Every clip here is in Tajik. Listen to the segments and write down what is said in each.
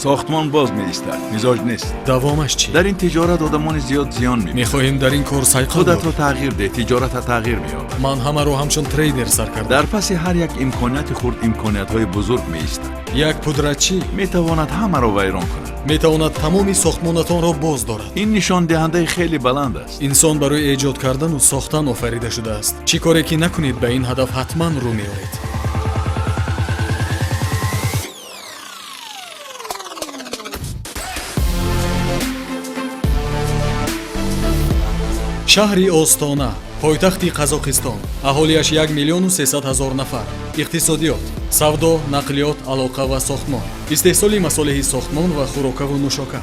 Сохтмон боз меистад, мизоҷ нест. Давомаш чӣ? Дар ин тиҷорат одамони зиёд зиён мебинанд. Мехоҳем дар ин кор сайқал Худатро ёбем. тағйир деҳ, тиҷората тағйир меёбад. Ман ҳамаро ҳамчун трейдер сар кардам. Дар паси ҳар як имконияти хурд имкониятҳои бузург меистад. Як пудратчӣ метавонад ҳамаро вайрон кунад. Метавонад тамоми сохтмонатонро боз дорад. Ин нишондиҳандаи хеле баланд аст. Инсон барои эҷод кардану сохтан офарида шудааст. Чӣ коре ки накунед, ба ин ҳадаф ҳатман рӯ меоред. Шаҳри Остона, пойтахти Қазоқистон. Аҳолиаш 1 300 000 нафар. Иқтисодиёт: савдо, нақлиёт, алоқа ва сохтмон, истеҳсоли масолеҳи сохтмон ва хӯрокаву нӯшока.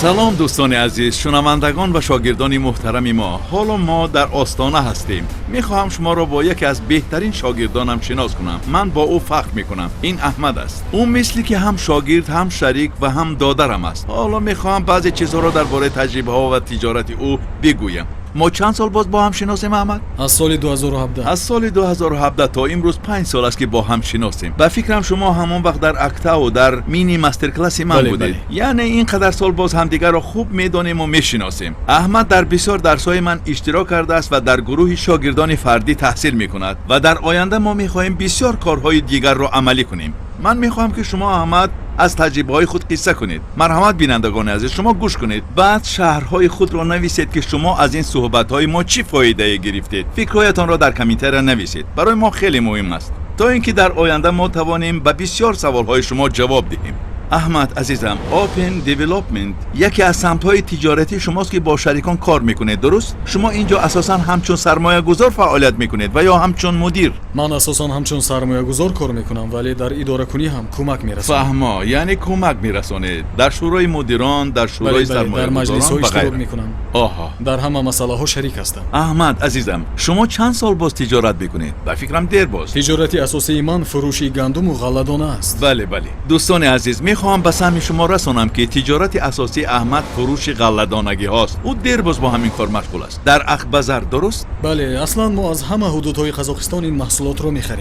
Салом, дӯстони азиз, шунавандагон ва шогирдони муҳтарами мо. Ҳоло мо дар Остона ҳастем. Мехоҳам шуморо бо яке аз беҳтарин шогирдонам шинос кунам. Ман бо ӯ фахр мекунам. Ин Аҳмад аст. Ӯ мисли ки ҳам шогирд, ҳам шарик ва ҳам додарам аст. Ҳоло мехоҳам баъзе чизҳоро дар бораи таҷрибаҳо ва тиҷорати ӯ бигӯям. Мо чанд сол боз бо ҳам шиносем, Аҳмад? Аз соли 2017. Аз соли 2017 то имрӯз 5 сол аст, ки бо ҳам шиносем. Ба фикрам, шумо ҳамон вақт дар Актау дар мини мастер-класси ман Бале, будед. бале. Яъне ин қадар сол боз ҳамдигарро хуб медонему мешиносем. Аҳмад дар бисёр дарсҳои ман иштирок кардааст ва дар гурӯҳи шогирдони фардӣ таҳсил мекунад ва дар оянда мо мехоҳем бисёр корҳои дигарро амалӣ кунем. Ман мехоҳам, ки шумо, Аҳмад, аз таҷрибаҳои худ қисса кунед. Марҳамат, бинандагони азиз, шумо гӯш кунед, баъд шарҳҳои худро нависед, ки шумо аз ин суҳбатҳои мо чӣ фоидае гирифтед. Фикрҳоятонро дар комментария нависед. Барои мо хеле муҳим аст, то ин ки дар оянда мо тавонем ба бисёр саволҳои шумо ҷавоб диҳем. Аҳмад азизам, Open Development яке аз самтҳои тиҷоратии шумост, ки бо шарикон кор мекунед, дуруст? Шумо ин ҷо асосан ҳамчун сармоягузор фаъолият мекунед ва ё ҳамчун мудир? Ман асосан ҳамчун сармоягузор кор мекунам, вале дар идоракунӣ ҳам кӯмак мерасонам. Фаҳмо, яъне кӯмак мерасонед дар шӯрои мудирон, дар шӯрои Бале, бале, дар маҷлисҳо сармоягузорон ва иштирок ғайра. мекунам. Дар ҳама масъалаҳо шарик ҳастам. Аҳмад азизам, шумо чанд сол боз тиҷорат мекунед? Ба фикрам, дер боз. Тиҷорати асосии ман фурӯши гандуму ғалладона аст. Бале, дӯстони азиз, мехоҳам ба самъи шумо расонам, ки тиҷорати асосии Аҳмад фурӯши ғалладонагиҳост. Ӯ дер боз бо ҳамин кор машғул аст дар Ақбазар, дуруст? Бале, аслан мо аз ҳама ҳудудҳои Қазоқистон ин маҳсулотро мехарем.